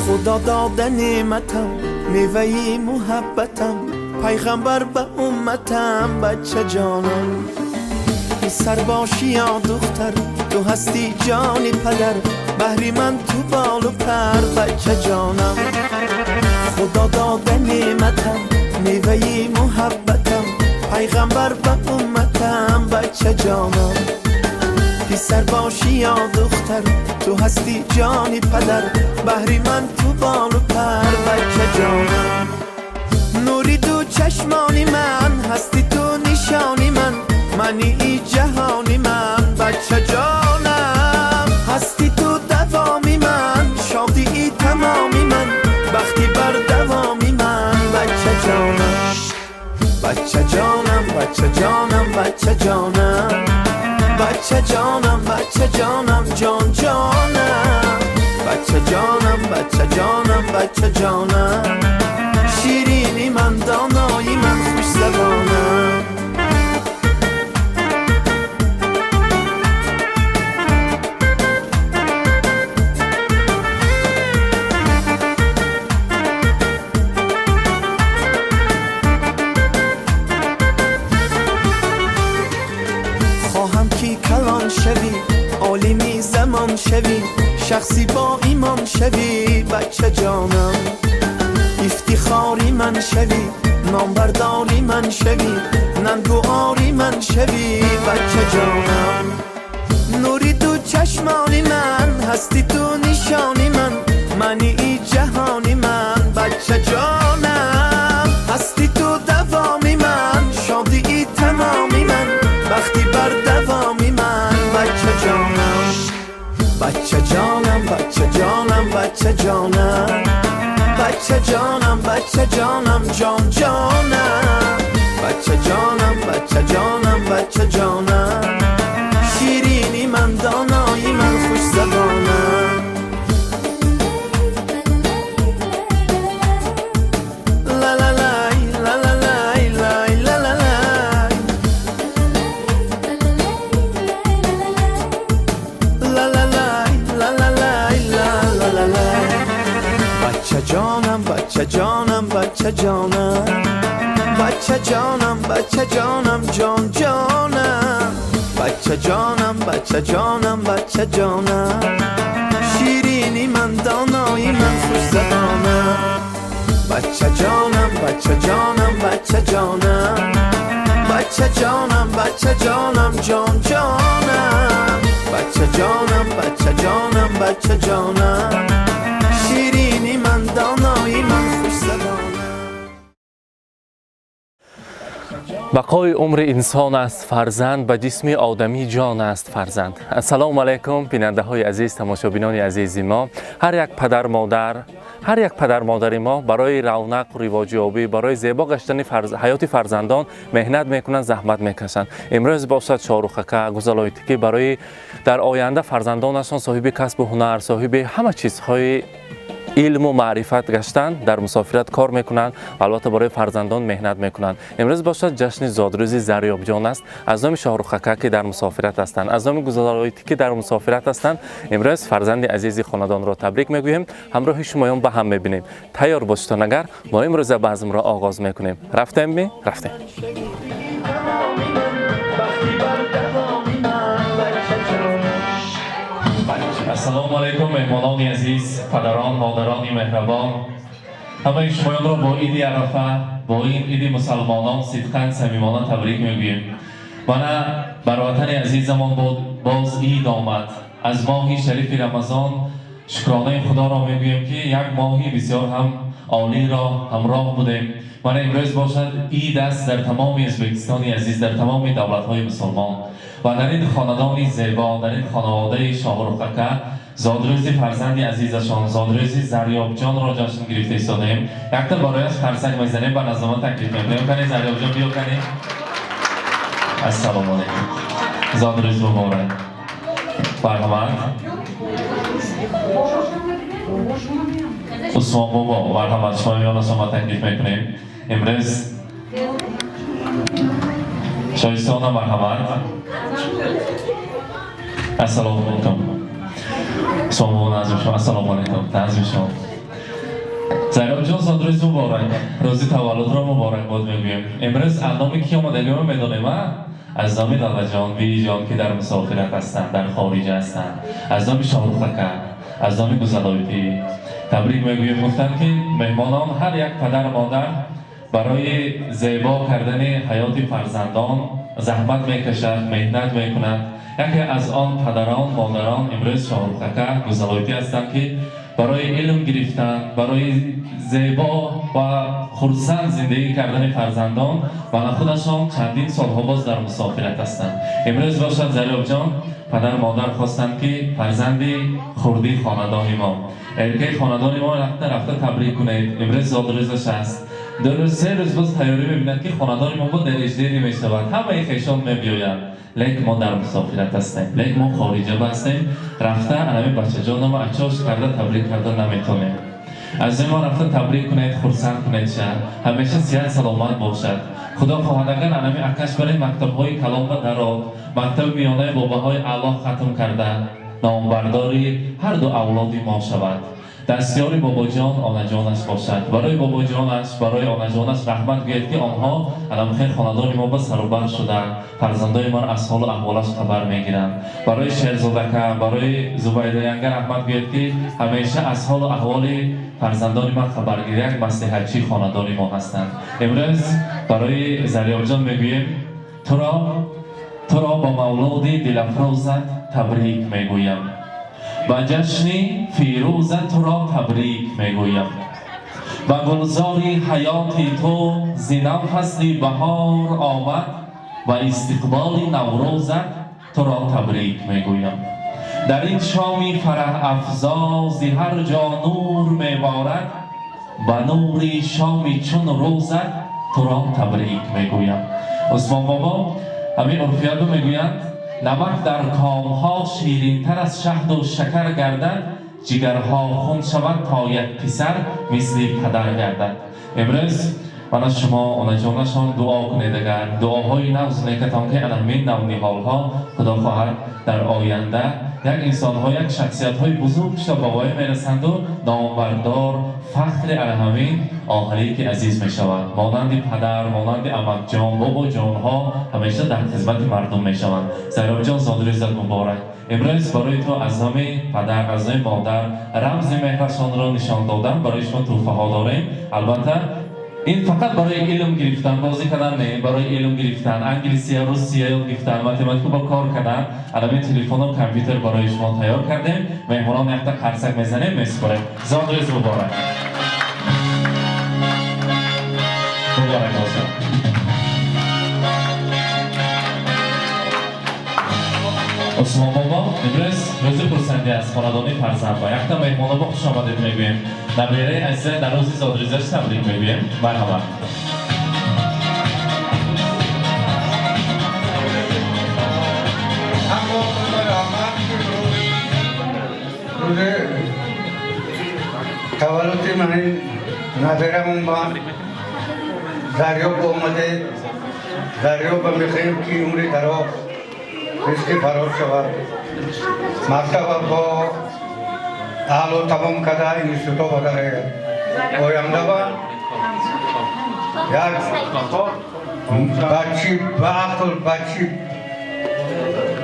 Худо дода неъматам, меваи муҳаббатам, пайғамбар ба умматам, бача ҷонам. Писар бошӣ ё духтар, ту ҳастӣ ҷони падар, баҳри ман ту болу пар, бача ҷонам. Худо дода неъматам, меваи муҳаббатам, пайғамбар ба умматам, бача ҷонам. Писар бошӣ ё духтар, ту ҳастӣ ҷони падар, баҳри ман ту болу пар, бача ҷонам. Нури ду чашмони ман, ҳастӣ ту нишони ман, мани и ҷаҳони ман, бача ҷонам. Ҳастӣ ту давоми ман, шодии тамоми ман, бахти бардавоми ман, бача ҷонам. Бача ҷонам, бача ҷонам, бача ҷонам, бача ҷонам, бача ҷонам, ҷон ҷонам, бача ҷонам, бача ҷонам, бача ҷонам, ширини ман, донои ман, хушзабонам. Хоҳам ки калон шавӣ, олими замон шавӣ, шахси бо имон шавӣ, бача ҷонам. Ифтихори ман шавӣ, номбардори ман шавӣ, нангу ори ман шавӣ, бача ҷонам. Нури ду чашмони ман, ҳастӣ ту нишони ман, мани и ҷаҳони ман, бача ҷонам. Ҳастӣ ту давоми ман, шодии тамоми ман, бахти бардавоми ман, бача ҷонам. Бача ҷонам, бача ҷонам, бача ҷонам, бача ҷонам, бача ҷонам, ҷон ҷонам, бача ҷонам, бача ҷонам, бача ҷонам, ширини ман, донои ман, хушзабонам. Ла-ла-лай, ла-ла-лай, лай, ла-ла-лай. Ла-ла-лай, ла-ла-лай, ла-ла-лай. Бача ҷонам, бача ҷонам, бача ҷонам, бача ҷонам, бача ҷонам, ҷон ҷонам, бача ҷонам, бача ҷонам, бача ҷонам, ширини ман, донои ман, хушзабонам. Бача ҷонам, бача ҷонам, бача ҷонам, бача ҷонам, бача ҷонам, ҷон ҷонам, бача ҷонам, бача ҷонам, бача ҷонам, ширини ман, донои ман, хушзабонам. Бақои умри инсон аст фарзанд, ба ҷисми одамӣ ҷон аст фарзанд. Ассалому алайкум, бинандаҳои азиз, тамошобинони азизи мо. Ҳар як падар модар, ҳар як падар модари мо барои равнақу ривоҷёбӣ, барои зебо гаштани ҳаёти фарзандон меҳнат мекунанд, заҳмат мекашанд. Имрӯз бошад, Шоҳрухака, Гузалойтикӣ барои дар оянда фарзандонашон соҳиби касбу ҳунар, соҳиби ҳама чизҳои илму маърифат гаштан, дар мусофират кор мекунанд ва албатта барои фарзандон меҳнат мекунанд. Имрӯз бошад, ҷашни зодрӯзи Зарёбҷон аст. Аз номи Шоҳрухака, ки дар мусофират ҳастанд, аз номи Гузалоитӣ, ки дар мусофират ҳастанд, имрӯз фарзанди азизи хонадонро табрик мегӯем. Ҳамроҳи шумоён ба ҳам мебинем. Тайёр бошедон, агар мо имрӯза базмро оғоз мекунем. Рафтем ми? Рафтем. Тамоми ман, бахти бардавоми ман, бача ҷонам. Ассалому алайкум, меҳмонони азиз, падарон, модарони меҳрабон. Ҳамаи шумоёнро бо иди Арафа, бо ин иди мусалмонон сидқан, самимона табрик мегӯем. Мана бар ватани азизамон боз ид омад. Аз моҳи шарифи Рамазон шукронаи Худоро мегӯем, ки як моҳи бисёр ҳам олиро ҳамроҳ будем. Мана имрӯз бошад, ид аст дар тамоми Ӯзбекистони азиз, дар тамоми давлатҳои мусулмон ва дар ин хонадони зебо, дар ин хонаводаи Шоҳрухака зодрӯзи фарзанди азизашон, зодрӯзи Зарёбҷонро ҷашн гирифта истодаем. Якта барояш қарсак мезанем, ба назома таклиф мекунем. Кани, Зарёбҷон, биё, кани. Ассалому алайкум, зодрӯз муборак! Марҳамат, Усмон бобо, марҳамат, шумо миёна шумо таклиф мекунем. Имрӯз Шоистона, марҳамат. Ассалому алайкум, Сомон, назми шумо. Ассалому алайкум, назми шумо. Зарёбҷон, зодрӯз муборак, рӯзи таваллудро муборакбод мегӯем. Имрӯз аз номи ки омадагимо медонем, а? Аз номи Далаҷон, Биҷон, ки дар мусофират ҳастанд, дар хориҷа ҳастанд, аз номи Шоҳрухака, аз номи Гузалойтӣ табрик мегӯем. Гуфтанд, ки меҳмонон, ҳар як падар модар барои зебо кардани ҳаёти фарзандон заҳмат мекашад, меҳнат мекунад. Яке аз он падарон модарон имрӯз Шоҳрухака, Гузалойтӣ ҳастанд, ки барои илм гирифтан, барои зебо ва хурсанд зиндагӣ кардани фарзандон ва худашон чандин солҳо боз дар мусофират ҳастанд. Имрӯз бошад, Зарёбҷон, падар модар хостанд, ки фарзанди хурдии хонадони мо, эркаи хонадони мо, рафта рафта табрик кунед. Имрӯз зодрӯзаш аст. 2 рӯз, 3 рӯз боз тайёрӣ мебинад, ки хонадони мо бо день рождения мешавад, ҳамаи хешон мебиёянд, лекин мо дар мусофират ҳастем, лекин мо хориҷа ҳастем, рафта анами бачаҷонама ачош карда табрик карда наметонем. Аз ин мо рафта табрик кунед, хурсанд кунед, ша ҳамеша сиҳат саломат бошад. Худо хоҳад, агар анами акаш барои мактабҳои калон ба дарод, мактаби миёнаи бобаҳои аъло хатм карда, номбардори ҳар ду авлоди мо шавад, дастёри бобоҷон, онаҷонаш бошад. Барои бобоҷонаш, барои онаҷонаш раҳмат гӯяд, ки онҳо аламхер хонадони мо ба сарубар шуда, фарзандои моро аз ҳолу аҳволаш хабар мегиранд. Барои Шерзодака, барои Зубайдаянга раҳмат гӯяд, ки ҳамеша аз ҳолу аҳволи фарзандони ман хабаргир, як маслиҳатчии хонадони мо ҳастанд. Имрӯз барои Зарёбҷон мегӯем: туро ба мавлуди дилафрӯзат табрик мегӯям, ба ҷашни фирӯзат туро табрик мегӯям, ба гулзори ҳаёти ту зинав фасли баҳор омад, ба истиқболи наврӯзат туро табрик мегӯям. Дар ин шоми фараҳафзо зи ҳар ҷо нур меборад, ба нури шоми чун рӯзат туро табрик мегӯям. Усмон бобо, ҳамин урфияту мегӯянд: намак дар комҳо ширинтар аз шаҳду шакар гардад, ҷигарҳо хун шавад, то як писар мисли падар гардад. Имрӯз мана шумо онаҷонашон дуо кунед, агар дуоҳои нағзу некатон, ки ана ҳамин навниҳолҳо, худо хоҳад, дар оянда як инсонҳо, як шахсиятҳои бузург шуда ба воя мерасанду номбардор, фахри ана ҳамин оҳалие ки азиз мешавад, монанди падар, монанди амакҷон, бобоҷонҳо ҳамеша дар хизмати мардум мешаванд. Зарёбҷон, зодрӯзат муборак! Имрӯз барои ту аз номи падар, аз номи модар рамзи меҳрашонро нишон додан барои шумо тӯҳфаҳо дорем. Албатта, ин фақат барои илм гирифтан, бозӣ кардан не, барои илм гирифтан, англисия, русия ёд гирифтан, математика бо кор кардан алами телефону компютер барои шумо тайёр кардем. Меҳмонон, якта қарсак мезанем, месупорем. Зодрӯз муборак, муборак бошад. Усмон бобо, имрӯз рӯзи хурсандӣ аст хонадони фарзанд ба якта меҳмоно бо хушомадед мегӯем. Набераи азиза дар рӯзи зодрӯзаш табрик мегӯем. Марҳамат. рӯзи таваллуди мани наберамон ба Зарёб омадед. Зарёба мехоҳем, ки умри дароз, ризқи фароз шавад, мактаба бо аъло тамом карда, институто бадареяд, ояндаба як бачи баақл, бачи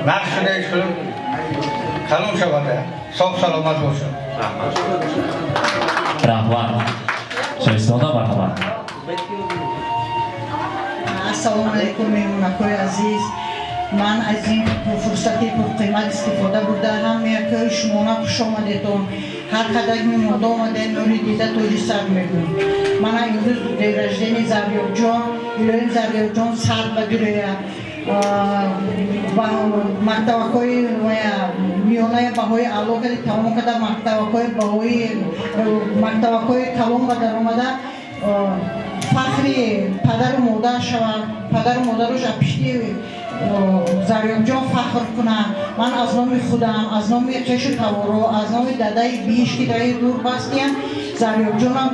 нақшудаи калон шавад, соғ саломат бошад. Раҳмат. Шоистона, марҳамат. Ассалому алайкум, меҳмонакҳои азиз. Ман аз ин фурсати пурқимат истифода бурда, ҳамаякҳои шумона хуш омадетон. Ҳар қадар меҳмонда омадем, нури дида, тоҷи сар мегӯем. Мана имрӯз день рождения Зарёбҷон. Илоҳим, Зарёбҷон сар ба дурӯя, мактабакҳои миёнаи баҳои аъло карди тамом карда, мактабакҳои баҳои мактабакҳои калон ба даромада, фахри падару модар шаванд, падару модарош аз пишти Зарёбҷон фахр кунанд. Ман аз номи худам, аз номи қешу таворо, аз номи дадаи биш, ки даи дур бастиям, Зарёбҷонам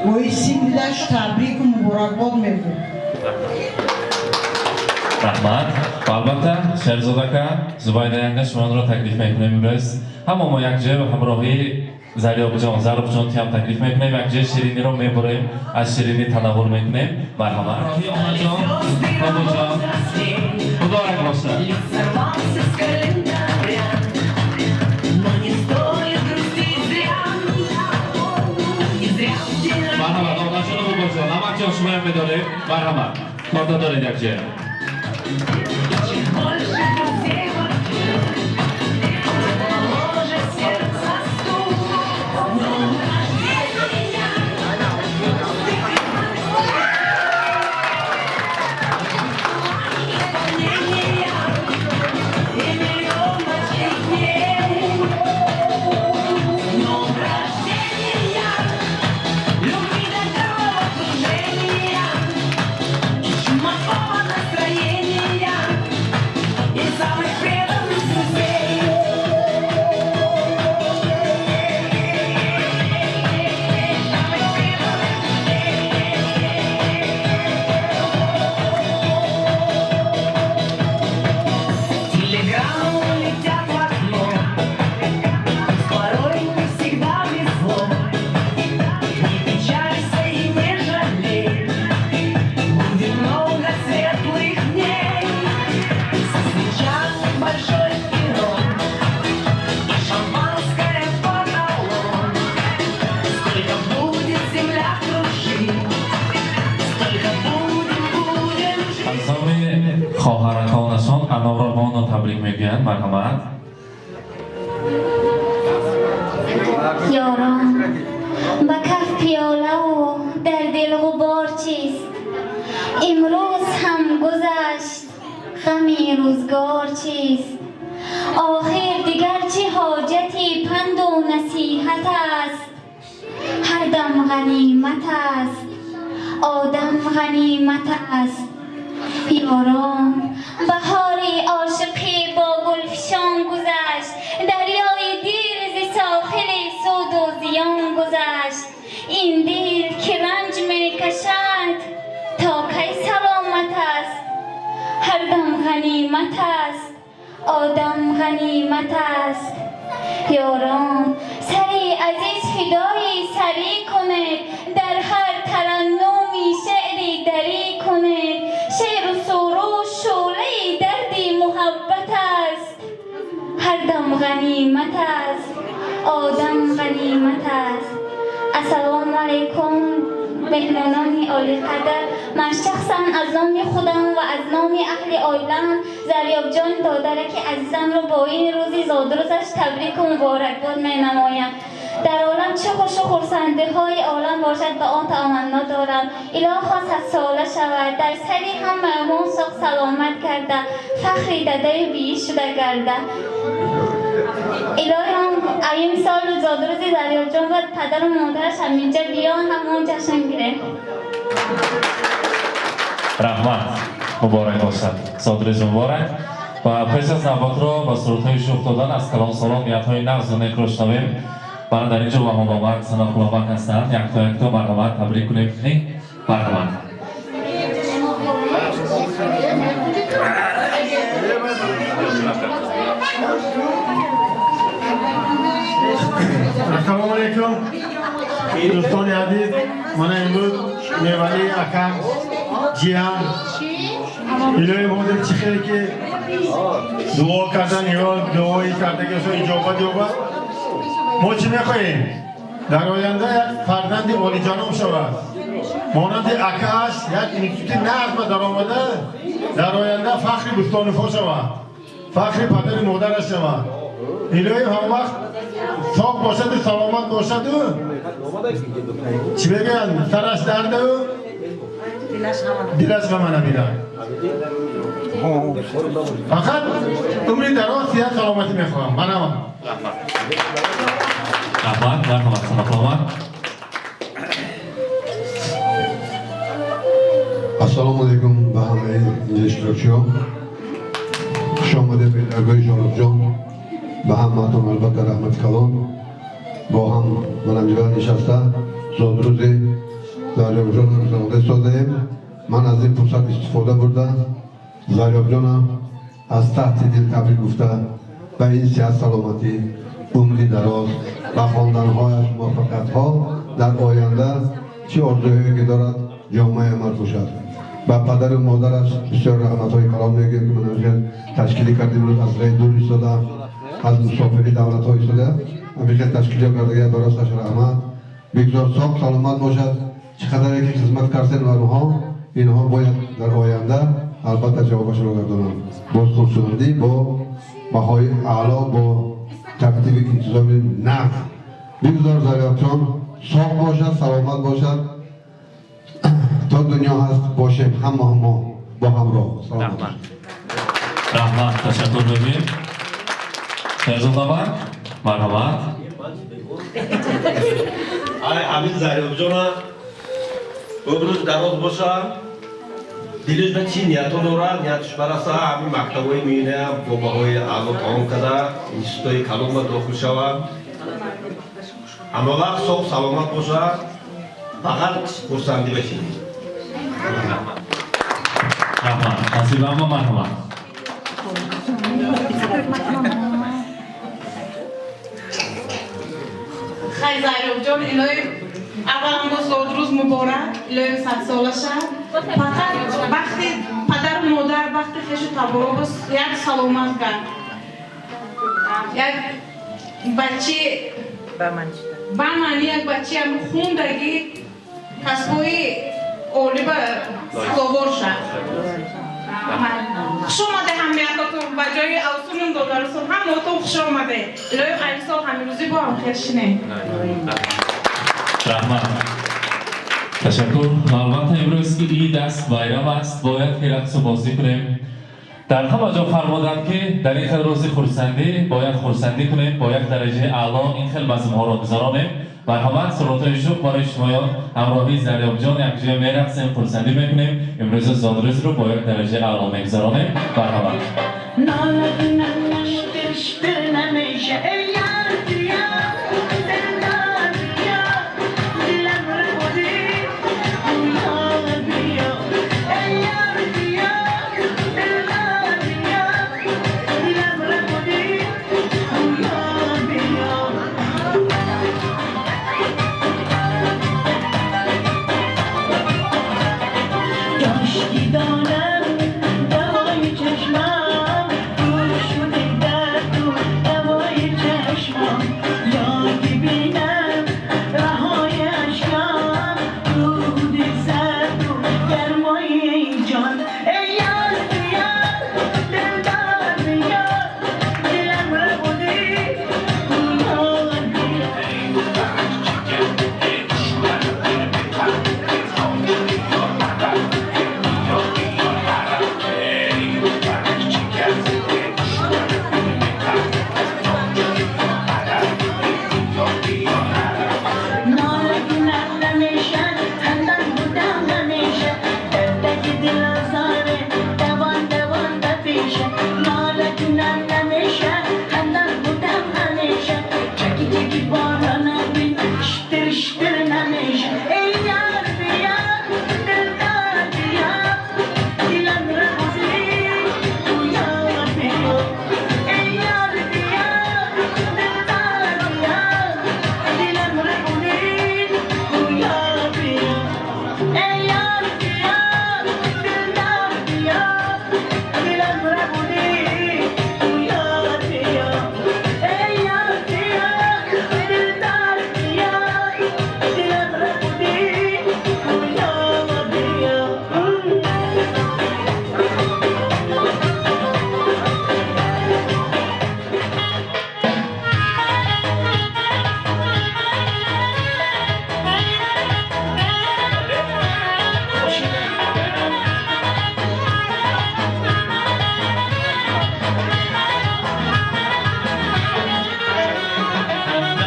бои син дидаш табрику муборакбод мегӯм. Раҳмат. Ва албатта, Шерзод ака, Зубайда янга, шуморо таклиф мекунем. Имрӯз ҳама мо якҷоя ба ҳамроҳии Зарёбҷон, Зарубҷон ҳам таклиф мекунем, якҷоя шириниро мебурем, аз ширинӣ танаввул мекунем. Марҳамат, онаҷон, бобоҷон, муборак бошад. Сорвался с календаря, но не стоит грустить зря. Не зря в день Марҳамат, онаҷону бобоҷон, амакҷон, шумоям медорем. Марҳамат, корда доред якҷоя. Чем больше друзей вокруг, тем моложе сердце стук. Но рождения исполнения и миллион ночей дней. С днем рождения, любви до головокружения и чумового настроения и самых преданных друзей. Самых преданных друзей. Телеграммы летят в окно, порой не всегда везло. Не печалься и не жалей, будет много светлых дней. Со свечами большой пирог и шампанское по талон. Сколько будет земля кружить, столько будем, будем жить. Аз номи хоҳараконашон Анора Боно табрик мегӯянд. Марҳамат. Ёрон, ба каф пиёлаву дар дил ғубор чист? Имрӯз ҳам гузашт, ғами рӯзгор чист? Охир дигар чӣ ҳоҷати панду насиҳат аст? Ҳар дам ғанимат аст, одам ғанимат аст. Ёрон, баҳори ошиқӣ бо гулфишон гузашт, дарёи дил зи соҳили суду зиён гузашт. Ин дил, ки ранҷ мекашад, то кай саломат аст? Ҳар дам ғанимат аст, одам ғанимат аст. Ёрон, сари азиз фидои сарӣ кунед, дар ҳар тараннуми шеъри дарӣ кунед. Шеъру суруш шӯълаи дарди муҳаббат аст. Ҳар дам ғанимат аст, одам ғанимат аст. Ассалому алайкум, меҳмонони олиқадр. Ман шахсан аз номи худам ва аз номи аҳли оилаам Зарёбҷон додараки азизамро бо ин рӯзи зодрӯзаш табрику муборакбод менамоям. Дар олам чӣ хушу хурсандиҳои олам бошад, ба он таманно дорам. Илоҳо, садсола шавад, дар сари ҳамаамон соғ саломат карда, фахри дадаю биӣ шуда гарда. Илоҳиам, ин сол зодрӯзи Зарёбҷон ва падару модараш ҳаминҷа биён, ҳамон ҷашн гирем. Раҳмат, муборак бошад, зодрӯз муборак. Ва пеш аз навбатро ба сурудҳои шӯх додан, аз калонсолон ниятҳои нағзу некро шунавем. Мана дар инҷо Ваҳобобак, Саноқулобак ҳастанд. Якто якто марҳамат, табрик кунем. Марҳамат. Ассалому алайкум, дӯстони азиз. Мана имрӯз мевалии акам, ҷиян. Илоҳи ҳозир чӣ хеле ки дуо кардан, ё дуои кардагиашо иҷобат ёбад. Мо чӣ мехоҳем? Дар оянда як фарзанди олиҷаноб шавад, монанди акааш як институти нағз ба даромада, дар оянда фахри Бӯстонуфо шавад, фахри падари модараш шавад. Илоҳи ҳамвақт соғ бошаду саломат бошаду, чӣ мегӯянд, сараш дарду дилаш ғама набинад. Фақат умри дароз, сиҳат, саломатӣ мехоҳам. Манама. Раҳмат, марҳамат, Саноқулобак. Ассалому алайкум ба ҳамаи инҷа иштирокчиён. Хуш омадед ба даргоҳи Жорабҷон. Ба ҳамаатон албатта раҳмати калон. Бо ҳам манам ҷига нишаста зодрӯзи Дарёбҷон гузаронда истодаем. Ман аз ин фурсат истифода бурда Зарёбҷонам аз таҳти дил табрик гуфта, ба ин сиҳат, саломатӣ, умри дароз, ба хонданҳояш муваффақиятҳо, дар оянда чӣ орзуҳое ки дорад, ҷомаи амал пӯшад. Ба падару модараш бисёр раҳматҳои калон мегӯем, ки ман ташкилӣ кардем. Имрӯз аз раи дур истода, аз мусофири давлатҳо истода, ҳамихел ташкилиё кардагия, баросташ раҳмат. Бигзор соғ саломат бошад. Чӣ қадаре ки хизмат кардем бар онҳо, инҳо бояд дар оянда албатта ҷавобашро гардонанд, боз хурсандӣ, бо баҳои аъло, бо тартиби интизоми нағз. Бигзор Зарёбҷон соғ бошад, саломат бошад. То дунё ҳаст, бошем ҳама мо бо ҳамроҳ. Саломат. Раҳмат, раҳмат, ташаккур мегӯем. Шерзод, марҳамат. Ай, ҳамин Зарёбҷона умрӯз дароз боша, дилаш ба чӣ ниятҳо дорад, нияташ бараса, ҳамин мактабҳои миёна бо баҳои аъло тамом карда, институтҳои калонба дохил шавад. Ҳама вақт соғ саломат боша, фақат хурсандӣ бошед. Раҳмат. Насибама, марҳамат. Хай, Зарёбҷон, илоҳи аввалан бо зодрӯз муборак, илоҳи садсола шав. Фақат вақти падару модар, вақти хешу таборо боз як саломат гард. Як бачи ба маъни як бачи ам хундагӣ, касбҳои олӣ ба сазовор шав. Хуш омаде ҳамиятотон ба ҷои авсунун додарусон, ҳамаотон хуш омаде. Илоҳи ҳамин сол ҳамин рӯзӣ бо ҳам хел шинем. Раҳмат, ташаккур. Албатта, имрӯз ки ид аст, байрам аст, бояд ки рақсу бозӣ кунем. Дар ҳама ҷо фармуданд, ки дар ин хел рӯзи хурсандӣ бояд хурсандӣ кунем, бо як дараҷаи аъло ин хел базмҳоро гузаронем. Марҳамат, сурудҳои шух барои шумоён. Ҳамроҳии Зарёбҷон якҷоя мерақсем, хурсандӣ мекунем. Имрӯза зодрӯзро бо як дараҷаи аъло мегузаронем. Марҳамат. ناله کنم نشتر شتر نمیشه. ای یار بیا، دلدار بیا، دلم ربودی، بیا بیا. ای یار بیا، دلدار بیا، دلم ربودی، بیا بیا. کاشکی دانم دوای چشمم دور شده درد و دوای چشمم، یا که بینم رهای اشکم دود سرد و گرمای جان. ای یار بیا، دلدار بیا، دلم ربودی، بیا بیا. ناله کنم نمیشه، خندان بودم همیشه، دردک دل آزاره دوان دوان بپیشه. ناله کنم نمیشه، خندان بودم همیشه، چکی چکی باران بین، شتر شتر نمیشه. ای یار بیا، دلدار بیا، دلم ربودی، بیا بیا. ای یار بیا، دلدار بیا، دلم ربودی، بیا بیا. ای یار بیا، دلدار بیا، دلم ربودی، بیا بیا. ای یار بیا، دلدار بیا، دلم ربودی، بیا بیا.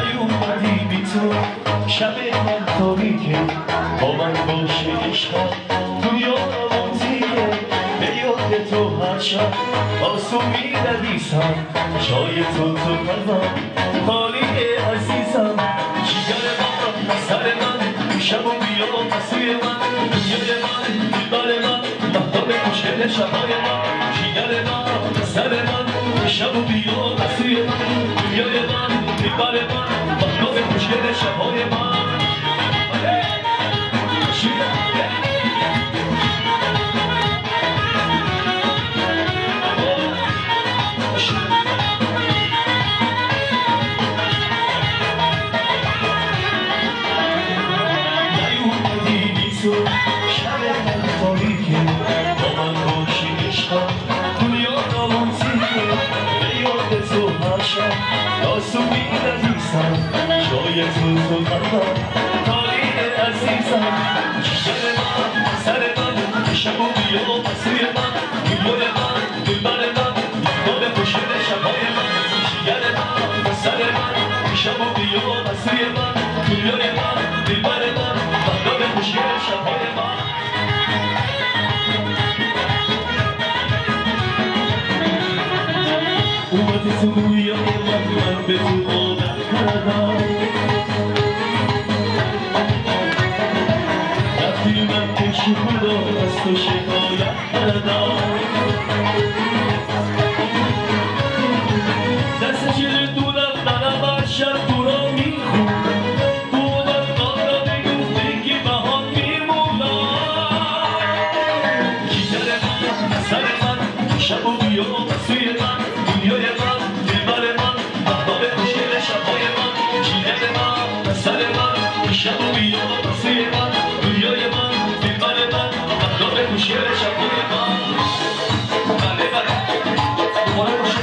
نیومدی بی تو شب من تاریکه، با من باشه عشقم دنیا رومانتیکه. به یاد تو هر شب آسون می نویسم، جای تو تو قلبم خالیه عزیزم. جیگر من، سر من، شب و بیا سوی من، دنیای من، دلبر من، مهتاب خوشگل. خوشگل شبای من، جیگر من، سر من، شب و بیا سوی من، دنیای من، دلبر من، مهتاب خوشگل شبای من. جای تو تو قلبم تالین عزیزم، جیگر من، سر من، شب و بیا سوی من، دنیای من، دلبر من، مهتاب خوشگل شبای من، جیگر من، سر من، شب و بیا سوی من، دنیای من، دلبر من، مهتاب خوشگل شبای من. اومدی تو دنیای من، من به تو عادت کردم، رفتی من پیش خدا از تو شکایت کردم، دست شیر دولت منم هر شب تو را میخوندم، تو من آن را بگفتی که بهات میمونم. جیگر من، سر من، شب و بیا سوی من، دنیای من، دلبر من، مهتاب خوشگل شبای من، جیگر من، سر من، شب و بیا سوی من، دنیای من، دلبر من، مهتاب خوشگل شبای من. بله بله مبارک باشه.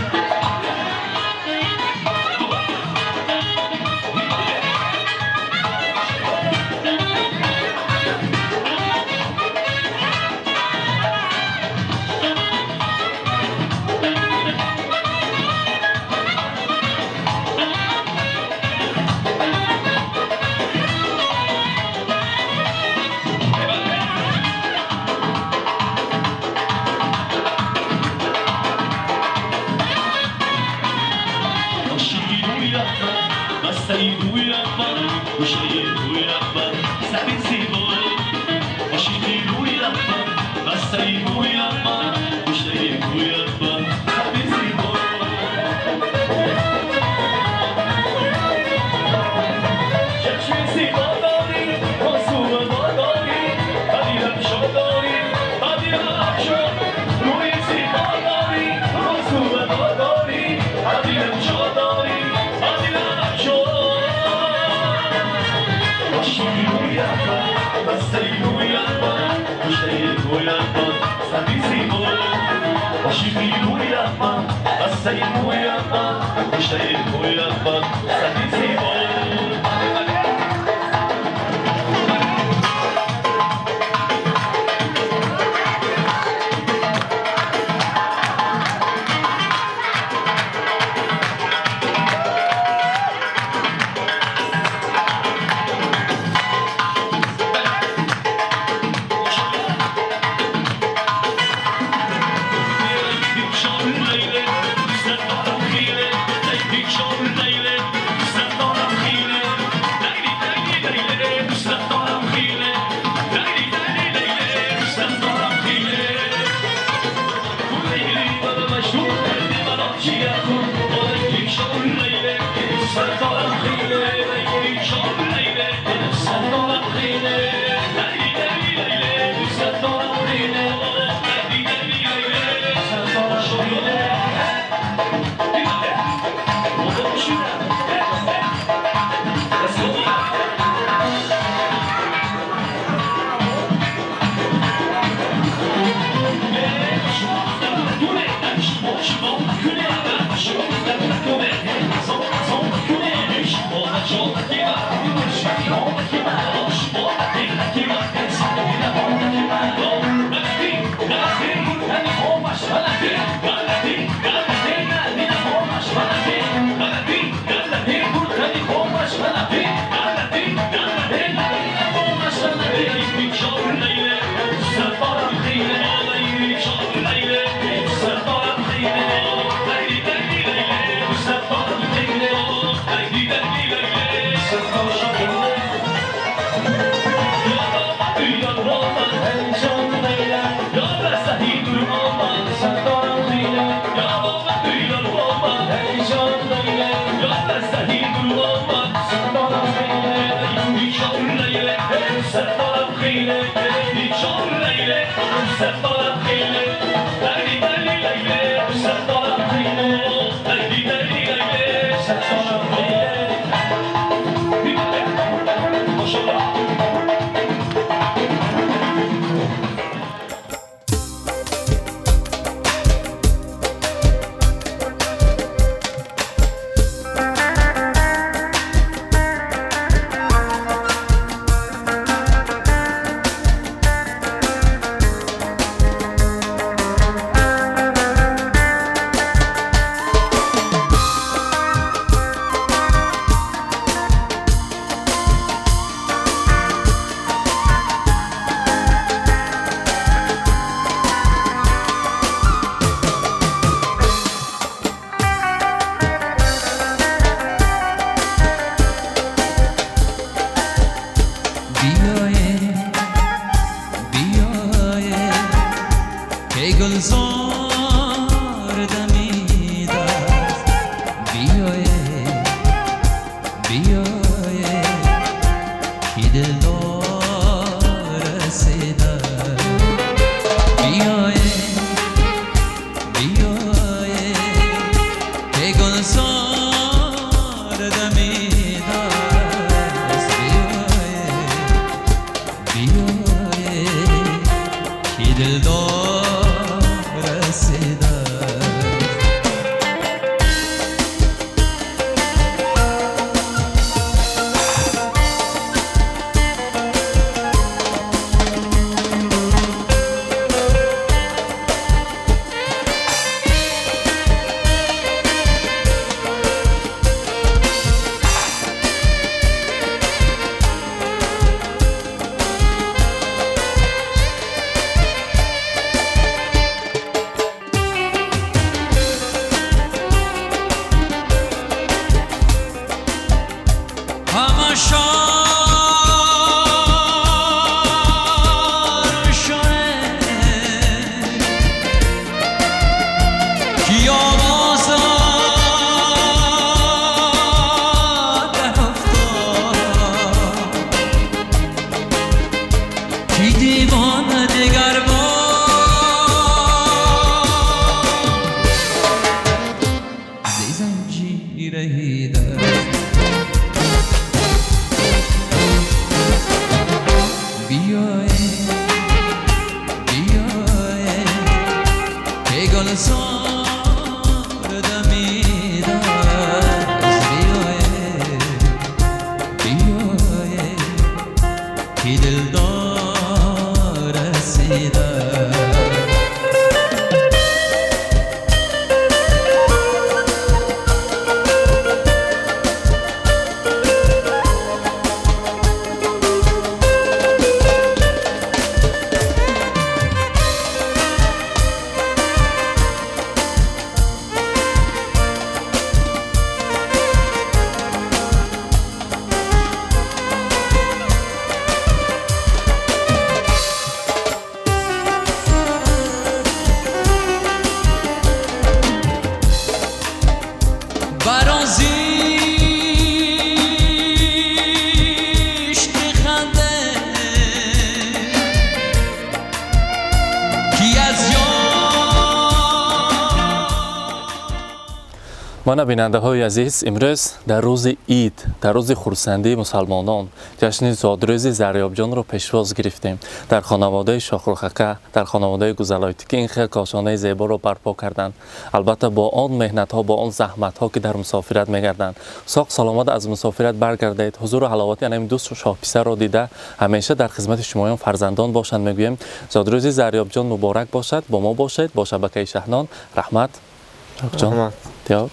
Мана бинандаҳои азиз, имрӯз дар рӯзи ид, дар рӯзи хурсандии мусалмонон, ҷашни зодрӯзи Зарёбҷонро пешвоз гирифтем. Дар хонаводаи Шоҳрухака, дар хонаводаи Гузалойтӣ, ки ин хел кошонаи зеборо барпо карданд. Албатта бо он меҳнатҳо, бо он заҳматҳо, ки дар мусофират мегарданд. Соқ саломат аз мусофират баргардед. Ҳузуру ҳаловати анами дӯст шоҳписарро дида, ҳамеша дар хизмати шумоён фарзандон бошанд, мегӯем. Зодрӯзи Зарёбҷон муборак бошад, бо мо бошед, бо шабакаи Шаҳнон. Раҳмат. Ҷон. Тиёр.